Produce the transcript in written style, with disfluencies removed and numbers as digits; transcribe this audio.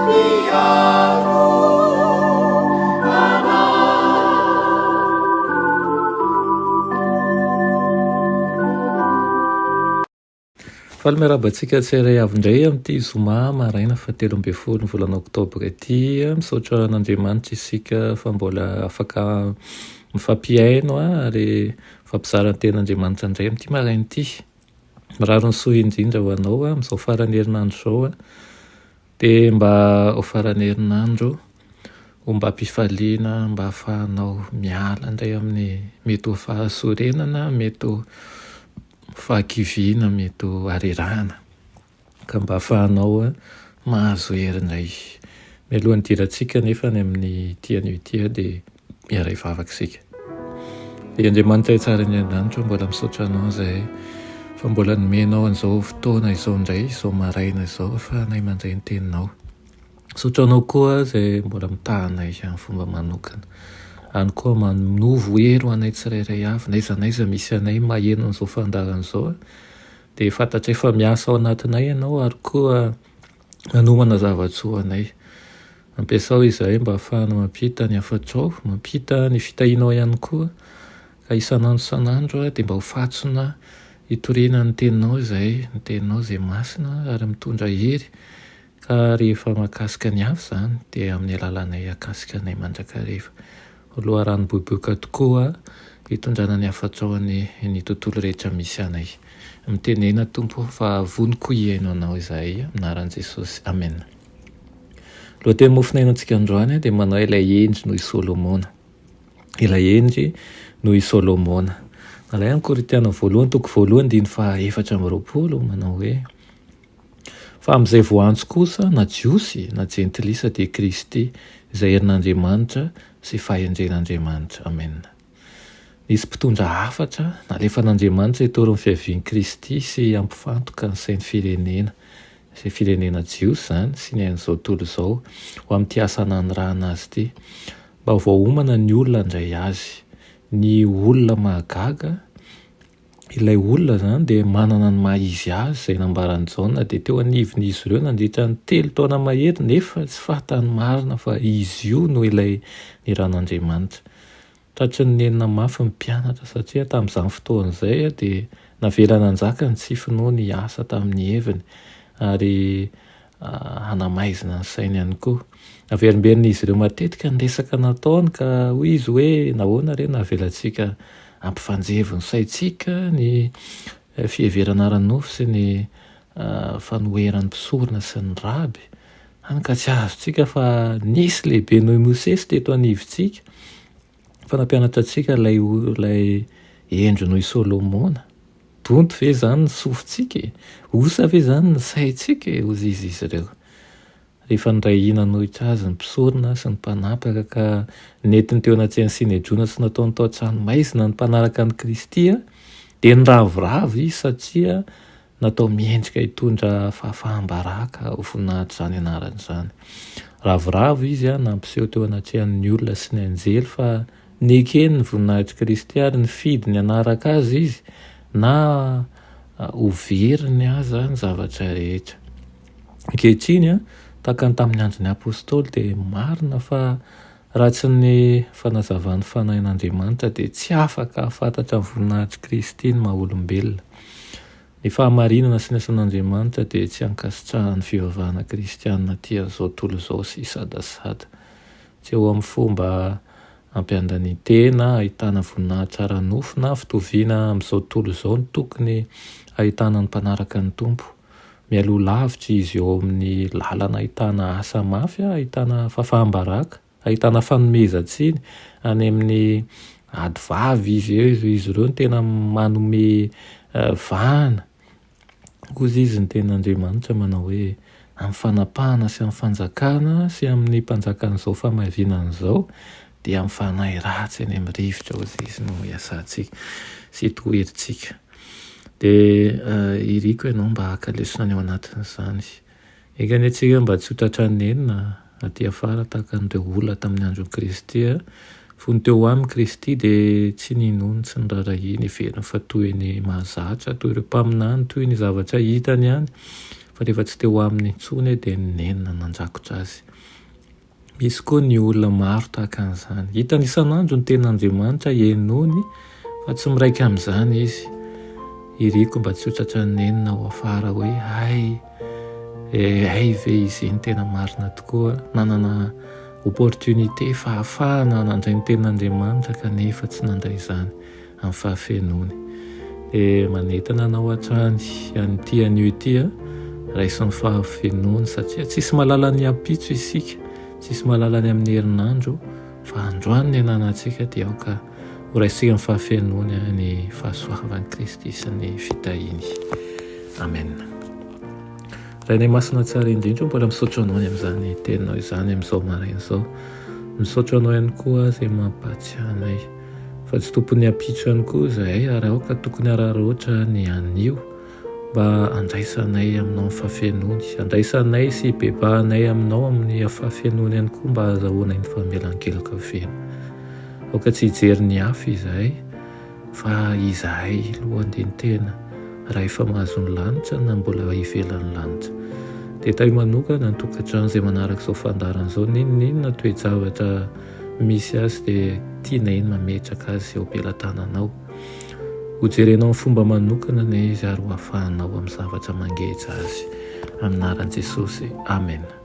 Mpiaro anay. Faly miarahaba antsika tsirairay avy indray amin'ity zoma maraina fahatelo ambin'ny folo ny volana oktobra ity. Misaotra an'Andriamanitra isika fa mbola afaka mifampihaino ary mifampizara ny tenin'Andriamanitra indray amin'ity maraina ity. Mirary ny soa indrindra ho anao amin'izao faran'ny herinandro izao. Dia mba ho faran'ny herinandro ombam-pifaliana mba hahafahanao miala indray amin'ny mety ho fahasorenana, mety ho fahakiviana, mety ho harerahana ka mba hahafahanao mahazo hery indray. Mialohan'ny hidirantsika anefa any amin'ity anio ity dia miara-hivavaka isika. Ry Andriamanitra tsara any an-danitra, mbola misaotra Anao izahay fa mbola nomenao an'izao fotoana izao indray, izao maraina izao ahafahanay mandray ny Teninao. Misaotra Anao koa izay mbola mitaha anay amin'ny fomba manokana. Any koa manovo hery ho anay tsirairay avy, n'aiza n'aiza misy anay maheno an'izao fandaharana izao dia fantatray fa miasa ao anatinay Ianao ary koa manomana zava-tsoa ho anay. Ampiasao izahay mba hahafahana mampita ny hafatrao, mampita ny fitahianao ihany koa, ka isan'andro isan'andro dia mba ho fatsona hitoriana ny teninao izahay, ny teninao izay masina ary mitondra hery, ka rehefa mahakasika ny hafa izany dia amin'ny alalanay hahakasika anay mandrakariva. Ho loharanom-boiboika tokoa hitondrana ny hafatrao any ny tontolo rehetra misy anay. Mitenena Tompo fa voniko hihaino Anao izahay amin'ny anaran'i Jesosy. Amena. Lohateny mofonainantsika androany dia manao ilay hendry noho i Solomona. Ilay hendry noho i Solomona. Nalain'ny Korintiana voalohany toko voalohany andininy faha 24 manao hoe Fa amin'izay voaantso kosa, na Jiosy na Jentilisa dia Kristy, izay herin'Andriamanitra sy fahendren'Andriamanitra. Amena. Nisy mpitondra hafatra nalefan'Andriamanitra hitory ny fiavian'i Kristy sy hampifantoka ny sain'ny firenena, izay firenena Jiosy izany, sy ny an'izao tontolo izao, ho amin'ity asa nanirahana azy ity. Mba voaomana ny olona handray azy. Ny olona mahagaga Ilay olona izany dia manana ny maha izy azy izay nambaran'i Jaona dia teo anivon'izy ireo nandritra ny telo taona mahery nefa tsy fantany marina fa izy io no ilay niran'Andriamanitra. Tratry ny nenina mafy ny mpianatra satria tamin'izany fotoana izay dia navela nanjaka ny tsy finoany hiasa tamin'ny heviny ary hanamaizina ny sainy ihany koa. Averimberin'izy ireo matetika ny resaka nataony ka hoy izy hoe nahoana re no avelantsika hampifanjevo ny saintsika ny fiheverana ara-nofo sy ny fanoheran'ny mpisorona sy ny raby, hany ka tsy azontsika fa nisy lehibe noho i Mosesy teto anivontsika fa nampianatra antsika ilay ilay hendry noho i Solomona. Donto ve izany ny sofintsika e? Osa ve izany ny saintsika e? Hozy izy izy ireo. Rehefa niray hina hanohitra azy ny mpisorona sy ny mpanapaka ka nentiny teo anatrehan'ny Synedriona sy nataony tao an-tranomaizina ny mpanaraka an'i Kristy, dia niravoravo izy satria natao miendrika hitondra fahafaham-baraka ho voninahitr'izany anarany izany. Ravoravo izy nampiseho teo anatrehan'ny olona sy ny anjely fa Nekeny ny voninahitr'i Kristy ary nifidy ny hanaraka Azy izy na ho veriny aza ny zavatra rehetra. Ankehitriny, tahaka ny tamin'ny andron'ny Apostoly, dia marina fa raha tsy ny fanazavan'ny Fanahin'Andriamanitra dia tsy afaka hahafantatra ny voninahitr'i Kristy ny maha-olombelona. Ny fahamarinana sy ny asan'Andriamanitra dia tsy ankasitrahan'ny fivavahana kristiana aty an'izao tontolo izao sy sadasada. Tsy eo amin'ny fomba ampiandanian-tena, ahitana voninahitra ara-nofo na fitoviana amin'izao tontolo izao no tokony hahitana ny mpanaraka ny Tompo. Mialoha lavitra izy eo amin'ny lalana ahitana asa mafy, ahitana fahafaham-baraka, ahitana fanomezan-tsiny any amin'ny ady vava izy eo, izy ireo no tena manome vahana. Hozy izy ny tenin'Andriamanitra manao hoe, Amin'ny fanapahana sy amin'ny fanjakana sy amin'ny mpanjakan'izao fahamarinana izao, dia amin'ny fanahy ratsy eny amin'ny rivotra, hozy izy, no iasantsika sy toherintsika. Dia iriko ianao mba haka lesona ny ao anatin'izany. Enga anie tsika mba tsy ho tratran'ny nenina aty afara tahaka an'ireo olona tamin'ny andron'i Kristy. Fony teo aminy Kristy dia tsy ninoany, tsy niraharahiany, heveriny fa toy ny mahazatra, toy ireo mpaminany, toy ny zavatra hitany ihany. Fa rehefa tsy teo aminy intsony dia ny nenina nandrakotra azy. Misy koa ny olona maro tahaka an'izany. Hitany isan'andro ny tenin'Andriamanitra, henoiny, fa tsy miraika amin'izany izy. Iriko mba tsy ho tratran'ny nenina ao afara hoe, hay, eh, hay ve izy iny tena marina tokoa, nanana opportunité, fahafahana nandray ny tenin'Andriamanitra kanefa tsy nandray izany. amin'ny fahafenoany. Dia manentana anao hatrany an'ity anio ity, raiso ny fahafenoany satria tsisy mahalala ny ampitso isika, tsisy mahalala ny amin'ny herinandro fa androany ny ananantsika dia aoka ho raisintsika amin'ny fahafenoany ny fahasoavan'i Kristy sy ny fitahiany. Amen. Rainay masina tsara indrindra, mbola misaotra anao ny amin'izany teninao izany amin'izao maraina izao. Misaotra anao ihany koa izay mampahatsiahy anay. Fa tsy tompon'ny ampitso ihany koa izahay ary aoka tokony hararaotra ny anio mba handraisanay aminao ny fahafenoany, handraisanay sy hibebahanay aminao amin'ny fahafenoany ihany koa mba hahazahoanay ny famelan-keloka feno. Aoka tsy hijery ny hafa izahay fa izahay aloha andinin-tena raha efa mahazo ny lanitra na mbola ivelan'ny lanitra. Dia tahy manokana ny tokantrano izay manaraka izao fandaharana izao n'inon'inona toe-javatra misy azy dia tianay ny mametraka azy eo am-pelatananao. Ho jerenao amin'ny fomba manokana anie izy ary ho afahanao amin'ny zavatra mangeja azy. Amin'ny anaran'i Jesosy. Amena.